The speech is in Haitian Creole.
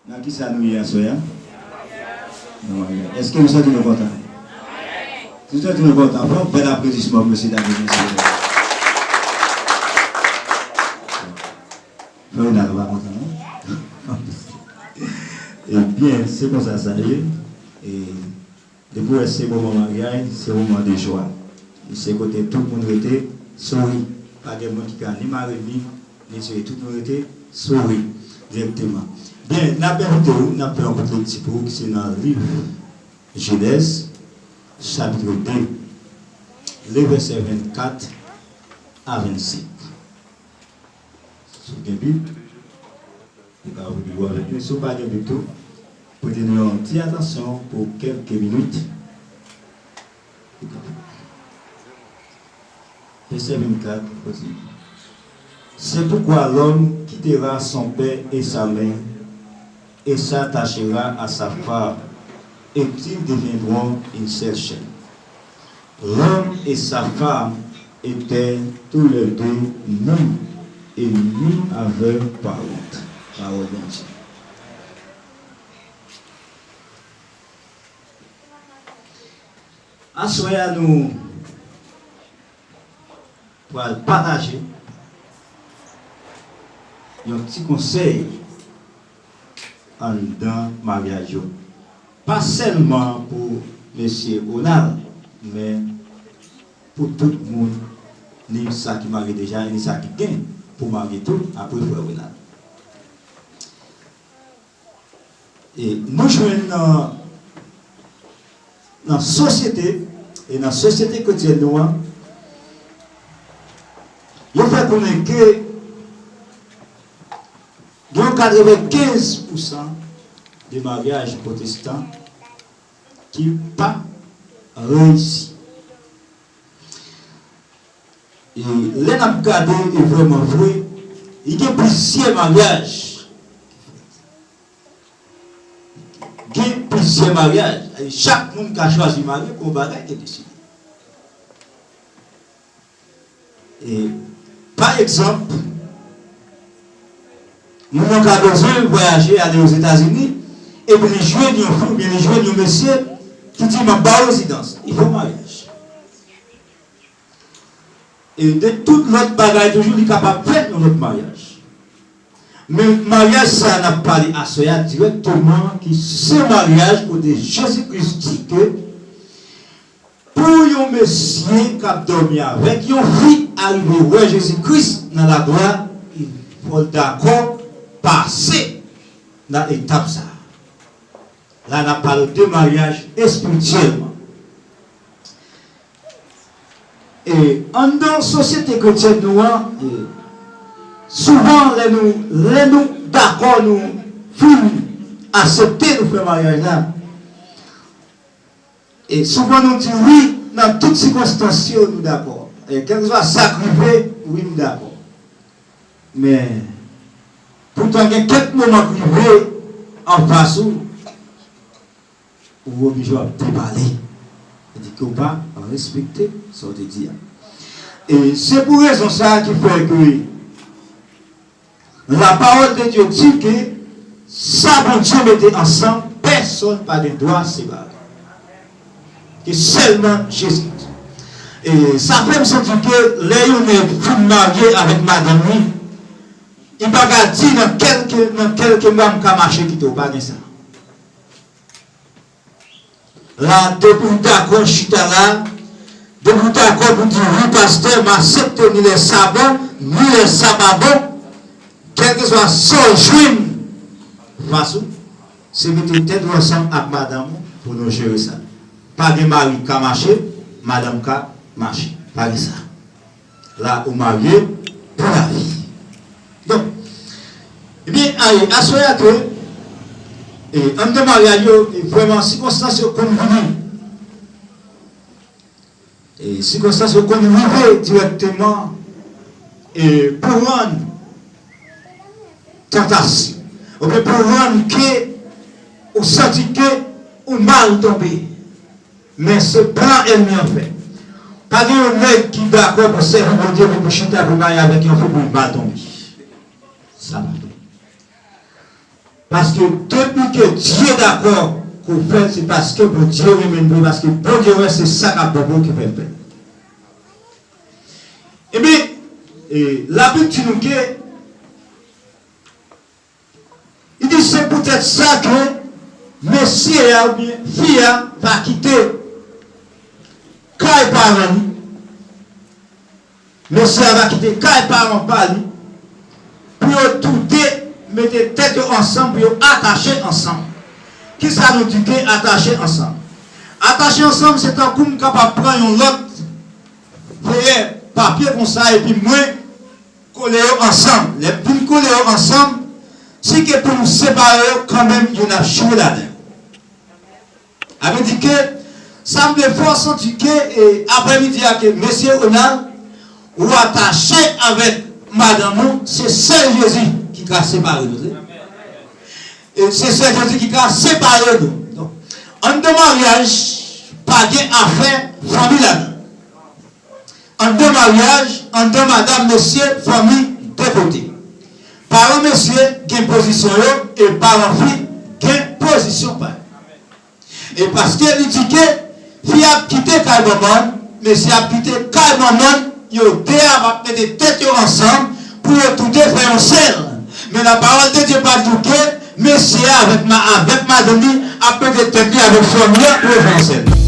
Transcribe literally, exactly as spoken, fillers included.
Nan kisa nou ye aswè a? Nan maryaj. Èske nou santi nou kontan? Si nou santi nou kontan, fè yon bèl aplodisman pou mesye dam yo, mesye. Frè Ronald, ou pa kontan, non? Ebyen, se konsa sa ye. E depi w wè se moman maryaj, se moman de jwa. E se kote tout moun rete souri. Pa gen moun ki ka ni mare mi, ni souri. Tout moun rete souri dirèkteman. Byen, n ap envite w, n ap fè yon kout lekti pou ou ki se nan liv Jenèz, chapit de, le vèsè vennkat a vennsenk. Si w gen Bib, li ka ouvri Bib ou avèk nou. Si w pa gen Bib tou, prete nou yon ti atansyon pou kèlke minit. Vèsè vennkat, kote, c'est pourquoi l'homme quittera son père et sa mère et s'attachera à sa femme, et ils deviendront une seule chair. L'homme et sa femme étaient tous les deux nus et nus n'avaient pas honte. Pawòl Bondye. Aswè a nou pral pataje yon ti konsèy anndan maryaj yo. Pa sèlman pou mesye Ronald, men pou tout moun, ni sa ki marye deja, ni sa ki gen pou marye tou, apre frè Ronald. E nou jwenn nan, nan sosyete, e nan sosyete kretyèn nou an, yo fè konnen ke gen yon katrevenkenz pousan de maryaj pwotestan ki pa reyisi. E lè n ap gade, e vrèman vre, li gen plizyè maryaj. Gen plizyè maryaj. E chak moun ka chwazi marye pou yon bagay ke deside. E, pa egzanp, moun nan ka bezwen vwayaje ale Ozetazini, epi li jwenn yon fi oubyen li jwenn yon mesye ki di, "M ap ba w rezidans." Li fè yon maryaj. E de tout lòt bagay toujou, li kapab fè yon lòt maryaj. Men maryaj sa a n ap pale aswè a dirèkteman, ki se maryaj kote Jezi Kris di ke pou yon mesye k ap dòmi avèk yon fi arive wè Jezi Kris nan laglwa, fò l dakò pase nan etap sa a. La, n ap pale de maryaj espirityèlman. E anndan sosyete kretyèn nou an, e souvan lè nou, lè nou dakò, nou fin aksepte nou fè maryaj la, e souvan nou di wi, nan tout sikonstans yo, nou dakò. E kèlkeswa sa k rive, wi, nou dakò. Men, poutan gen kèk moman k rive anfas ou, ou oblije w ap depale. Sa di ke w pa respekte sa w te di a. E se pou rezon sa a ki fè ke la parole de Dieu di ke sa Bondye mete ansanm, pèsonn pa gen dwa separe. Ke sèlman Jezi. E sa fè m santi ke lè yon nèg fin marye avèk madanm li, li pa ka di nan kèlke, nan kèlke mwa m ka mache kite w, pa gen sa. La, depi w dakò chita la, depi w dakò pou di, "Wi, pastè, m aksepte ni lè sa bon, ni lè sa pa bon," kèlkeswa sa w jwenn fas ou, se mete tèt ou ansanm ak madanm ou pou nou jere sa. Pa gen mari k ka mache, madanm ka mache. Pa gen sa. La, ou marye pou lavi. Donk, ebyen, a, e, aswè a ke, e, anndan maryaj yo, e, vrèman, sikonstans yo konn vini. E, sikonstans yo konn rive dirèkteman, e, pou rann tantasyon, oubyen pou rann ke ou santi ke ou mal tonbe. Men se plan ènmi an fè. Pa gen yon nèg ki dakò pou sèvi Bondye, pou, pou chita, pou marye avèk yon fi, pou l mal tonbe. Sa pa fèt. Paske depi ke Dye dakò ke w fè l, se paske Bondye renmen l vre, paske Bondye wè se sa k ap bon pou w ki fè l fèt. Ebyen, e, Labib di nou ke, li di, se poutèt sa ke mesye a oubyen fi a va kite kay paran li, mesye a va kite kay paran pa li pou yo toude mete tèt yo ansanm, pou yo atache ansanm. Kisa nou di ke atache ansanm? Atache ansanm, se tankou m kapab pran yon lòt feyè papye konsa epi mwen kole yo ansanm. Lè m fin kole yo ansanm, si ke pou nou separe yo, kanmenm, youn ap chire ladan. Sa vle di ke, sa m vle fè w santi ke, e, aprèmidi a ke, mesye Ronald, ou atache avèk madanm ou, se sèl Jezi ki ka separe nou. Se, e, se sèl Jezi ki ka separe nou. Donk, anndan maryaj, pa gen afè fanmi ladan. Anndan maryaj, anndan madanm, mesye, fanmi, de kote. Paran mesye gen pozisyon yo e paran fi gen pozisyon pa yo. E paske li di ke fi ap kite kay manman l, mesye ap kite kay manman l, yo de a ap mete tèt yo ansanm pou yo toude fè yon sèl. Men lapawòl de Dye pa di w ke mesye a avèk, ma, avèk madanm li ap mete tèt li avèk fanmi an pou yo fè yon sèl.